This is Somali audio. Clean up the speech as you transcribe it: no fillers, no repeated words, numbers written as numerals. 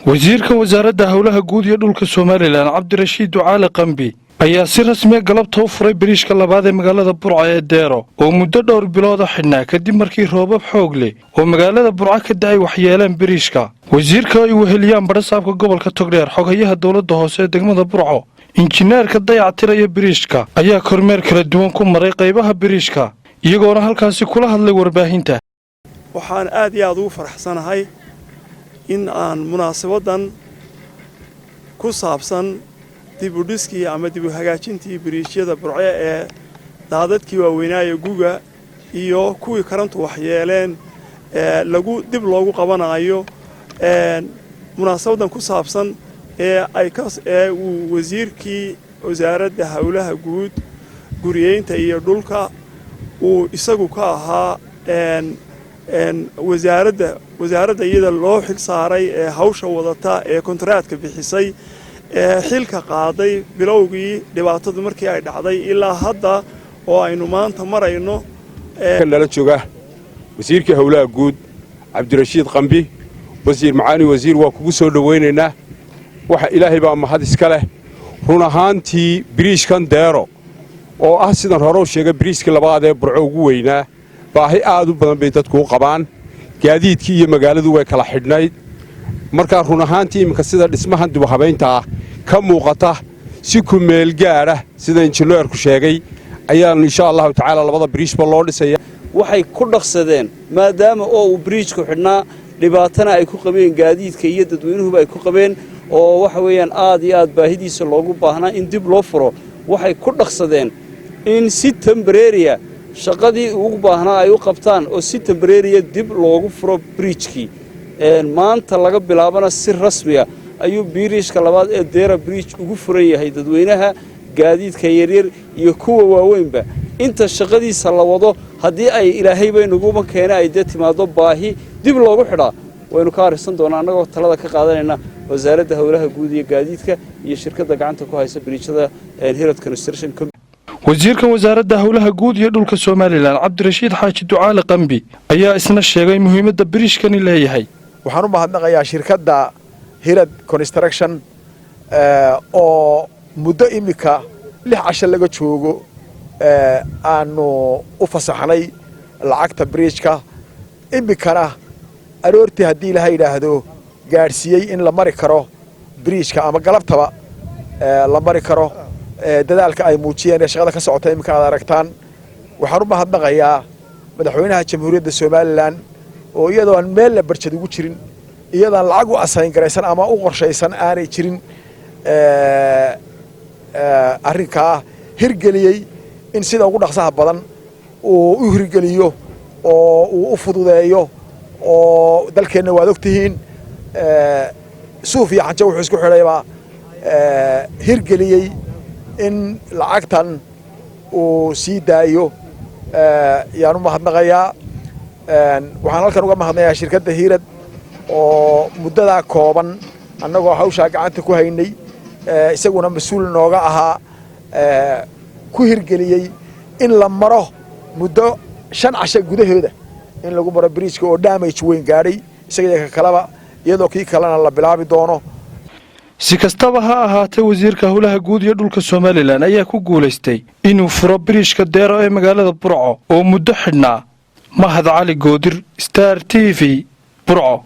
Wasiirka Wasaaradda Howlaha Guud iyo Dhulka Somaliland, Cabdirashiid Ducaale Qambi, ayaa si rasmiya galabta u furay biriishka labaad ee magaalada Burco ee Deero, oo muddo dhowr bilooda xidhnaa kadib markii roobab xoog leh oo magaalada Burco ka da'ay waxyeeleen biriishka. Wasiirka ay weheliyaan badhasaabka gobolka Togdheer, xoghayaha dowladda hoose ee degmada Burco, injineerka dayactiraya biriishka, ayaa kormeer kala duwan ku maray qaybaha biriishka, iyagoona halkaasi kula hadlay warbaahinta. Waxaan aad iyo aad ugu faraxsanahay in aan munaasabaddan ku saabsan dib u dhiskii ama dib u hagaajintii biriijyada Burce ee daadadkii waaweynaaye guga iyo kuwii karantu waxyeeleen ee lagu dib loogu qabanayo, munaasabaddan ku saabsan ee ay ee uu wasiirkii Wasaaradda Howlaha Guud, Guriyeynta iyo Dhulka uu isagu ka ahaa wasaaradda iyada loo xil saaray ee hawsha wadata ee kontaraatka bixisay ee xilka qaaday bilowgii dhibaatadu markii ay dhacday ilaa hadda oo aynu maanta marayno. Nala jooga wasiirkii Howlaha Guud, Cabdirashiid Qambi. Wasiir macaani, wasiir, waa kugu soo dhowaynaynaa. Waxa Ilaahay baa mahad iska leh. Run ahaantii, biriishkan Deero oo ah, sidan hore u sheegay, biriishkii labaad ee Burco ugu weynaa, baahi aad u badan bay dadku u qabaan. Gaadiidkii iyo magaaladu way kala xidhnayd. Markaa run ahaantii, iminka sida dhismahan dibuhabaynta ah ka muuqata, si ku meel gaadha, sida injineerku sheegay, ayaanu insha Allahu tacaala labada biriishba loo dhisaya. Waxay ku dhaqsadeen, maadaama oo uu biriijku xidhnaa, dhibaatana ay ku qabeen gaadiidka iyo dadweynuhuba ay ku qabeen, oo waxa weeyaan aad iyo aad baahidiisa loogu baahnaa in dib loo furo, waxay ku dhaqsadeen in si temporary ah shaqadii ugu baahnaa ay u qabtaan oo si temporary ah dib loogu furo bridgekii. Maanta laga bilaabana si rasmiya ayuu biriishka labaad ee Deera Bridge ugu furan yahay dadweynaha, gaadiidka yaryar iyo kuwa waaweynba, inta shaqadiisa la wado. Haddii ay Ilaahayba inaguma keena ay dee timaado baahi dib loogu xidhaa, waynu ka arrisan doonaa, annagoo talada ka qaadanayna Wasaaradda Howlaha Guud iyo Gaadiidka iyo shirkadda gacanta ku haysa biriijada, Hirad Construction. Wasiirka Wasaaradda Howlaha Guud iyo Dhulka Somaliland, Cabdirashiid Xaaji Ducaale Qambi, ayaa isna sheegay muhiimadda biriishkani leeyahay. Waxaan u mahadnaqayaa shirkadda Hirad Construction oo muddo iminka 6 casho laga joogo aanu u fasaxnay lacagta bridgeka, iminkana aroortii, haddii Ilaha yidhaahdo, gaadhsiiyey in la mari karo bridgeka ama galabtaba la mari karo. Dadaalka ay muujiyeen ee shaqada ka socota iminka aad aragtaan. Waxaan u mahadnaqayaa madaxweynaha Jamhuuriyadda Somaliland oo iyadoo aan meel la barjad ugu jirin, iyadaan lacag u asayn garaysan ama u qorshaysan aanay jirin, arrinkaa hirgeliyey in sida ugu dhaqsaha badan uu u hirgeliyo oo uu u fududeeyo. Oo dalkeenna waad og tihiin, suuf iyo xanjo wuxuu isku xidhaybaa hirgeliyey in lacagtan uu sii daayo yaan u mahadnaqayaa. Waxaan halkan uga mahadnaqayaa shirkadda Hiirad oo muddadaa kooban annagoo hawshaa gacanta ku haynay, isaguna mas-uul nooga ahaa, ku hirgeliyey in la maro muddo 5 casha gudahooda, in lagu maro bridgeka oo damage weyn gaadhay, isaga iyo ka kaleba, iyadoo kii kalena la bilaabi doono. Si kastaba ha ahaatee, wasiirka Howlaha Guud iyo Dhulka Somaliland ayaa ku guulaystay inuu furo biriishka Deero ee magaalada Burco oo muddo xidhnaa. Mahad Cali Goodir, Star TV, Burco.